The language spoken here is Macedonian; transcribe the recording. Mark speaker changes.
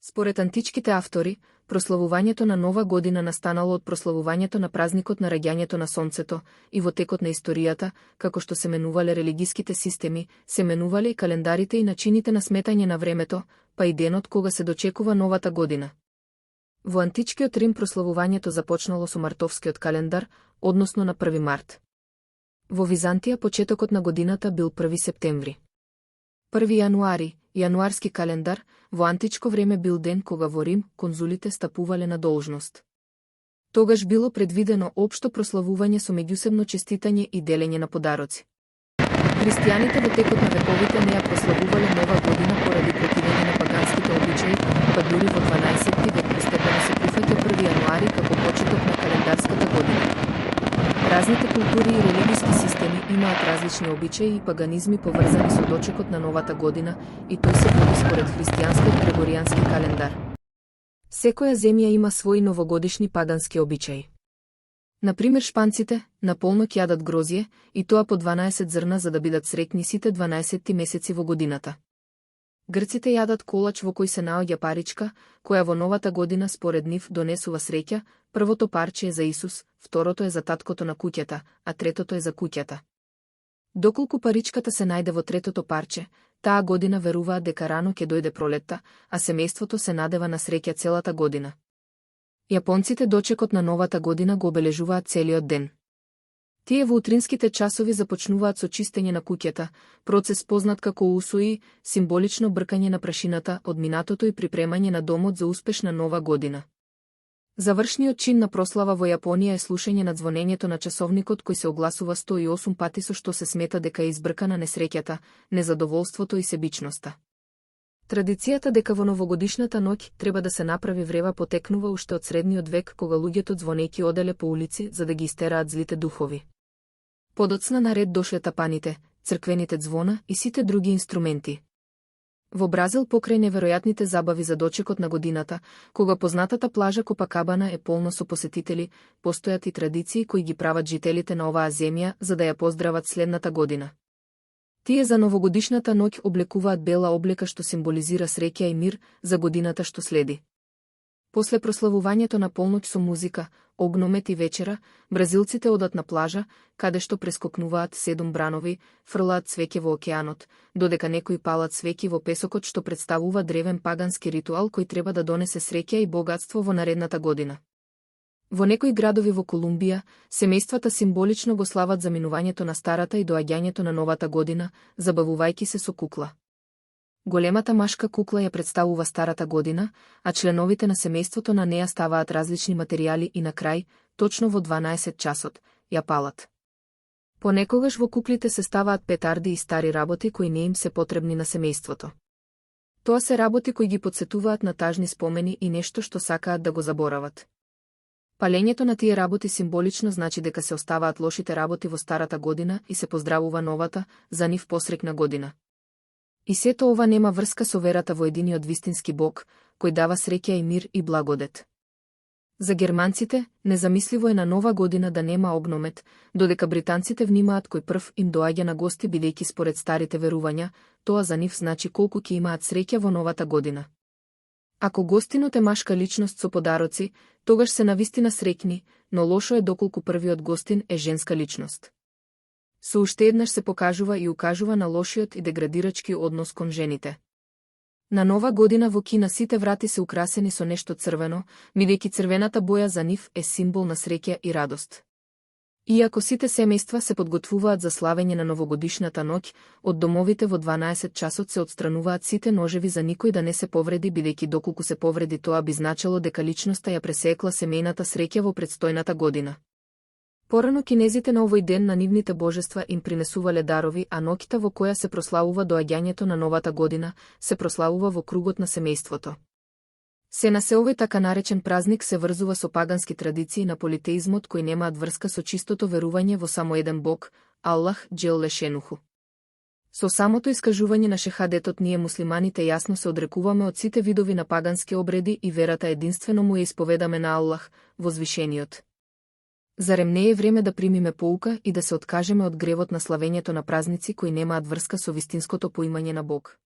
Speaker 1: Според античките автори, прославувањето на Нова година настанало од прославувањето на празникот на раѓањето на сонцето и во текот на историјата, како што се менувале религиските системи, се менувале и календарите и начините на сметање на времето, па и денот кога се дочекува новата година. Во античкиот Рим прославувањето започнало со мартовскиот календар, односно на 1 март. Во Византија почетокот на годината бил 1 септември. 1 јануари, јануарски календар, во античко време бил ден кога во Рим конзулите стапувале на должност. Тогаш било предвидено општо прославување со меѓусебно честитање и делење на подароци. Христијаните во текот на вековите не ја прославувале Нова година поради прекидење на паганските обичаи, па дури во 12 век постепено се прифаќа 1 јануари како почеток на календарската година. Разните култури и религиски системи имаат различни обичаи и паганизми поврзани со дочекот на новата година, и тој се води според христијанскиот грегоријански календар. Секоја земја има своји новогодишни пагански обичаи. Например, шпанците на полноќ јадат грозје, и тоа по 12 зрна за да бидат среќни сите 12 месеци во годината. Грците јадат колач во кој се наоѓа паричка, која во новата година според нив донесува среќа. Првото парче е за Исус, второто е за таткото на куќата, а третото е за куќата. Доколку паричката се најде во третото парче, таа година веруваат дека рано ќе дојде пролетта, а семејството се надева на среќа целата година. Јапонците дочекот на новата година го обележуваат целиот ден. Тие во утринските часови започнуваат со чистење на куќата, процес познат како усуи, символично бркање на прашината од минатото и припремање на домот за успешна нова година. Завршниот чин на прослава во Јапонија е слушање на звонењето на часовникот кој се огласува 108 пати со што се смета дека е избркана несреќата, незадоволството и себичноста. Традицијата дека во новогодишната ноќ треба да се направи врева потекнува уште од средниот век кога луѓето звонејќи оделе по улици за да ги истераат злите духови. Подоцна наред дошле тапаните, црквените звона и сите други инструменти. Во Бразил покрај неверојатните забави за дочекот на годината, кога познатата плажа Копакабана е полна со посетители, постојат и традиции кои ги прават жителите на оваа земја за да ја поздрават следната година. Тие за новогодишната ноќ облекуваат бела облека што символизира среќа и мир за годината што следи. После прославувањето на полноќ со музика, огномет и вечера, бразилците одат на плажа, каде што прескокнуваат 7 бранови, фрлаат цвеќе во океанот, додека некои палат свеќи во песокот што представува древен пагански ритуал кој треба да донесе среќа и богатство во наредната година. Во некои градови во Колумбија, семејствата символично го слават заминувањето на старата и доаѓањето на новата година, забавувајќи се со кукла. Големата машка кукла ја представува старата година, а членовите на семејството на неа ставаат различни материјали и на крај, точно во 12 часот, ја палат. Понекогаш во куклите се ставаат петарди и стари работи кои не им се потребни на семејството. Тоа се работи кои ги потсетуваат на тажни спомени и нешто што сакаат да го заборават. Палењето на тие работи символично значи дека се оставаат лошите работи во старата година и се поздравува новата, за нив посрекна година. И сето ова нема врска со верата во единиот вистински Бог, кој дава среќа и мир и благодет. За германците, незамисливо е на нова година да нема огномет, додека британците внимаат кој прв им доаѓа на гости бидејќи според старите верувања, тоа за нив значи колку ќе имаат среќа во новата година. Ако гостинот е машка личност со подароци, тогаш се навистина среќни, но лошо е доколку првиот гостин е женска личност. Со уште еднаш се покажува и укажува на лошиот и деградирачки однос кон жените. На нова година во Кина сите врати се украсени со нешто црвено, бидејќи црвената боја за нив е символ на среќа и радост. Иако сите семејства се подготвуваат за славење на новогодишната ноќ, од домовите во 12 часот се отстрануваат сите ножеви за никој да не се повреди бидејќи доколку се повреди тоа би значило дека личноста ја пресекла семејната среќа во предстојната година. Порано кинезите на овој ден на нивните божества им принесувале дарови, а ноќта во која се прославува доаѓањето на новата година, се прославува во кругот на семејството. Се на се овој така наречен празник се врзува со пагански традиции на политеизмот кои немаат врска со чистото верување во само еден Бог, Аллах Джел Лешенуху. Со самото искажување на шехадетот ние муслиманите јасно се одрекуваме од сите видови на пагански обреди и верата единствено му ја исповедаме на Аллах, возвишениот. Зарем не е време да примиме поука и да се откажеме од гревот на славењето на празници кои немаат врска со вистинското поимање на Бог?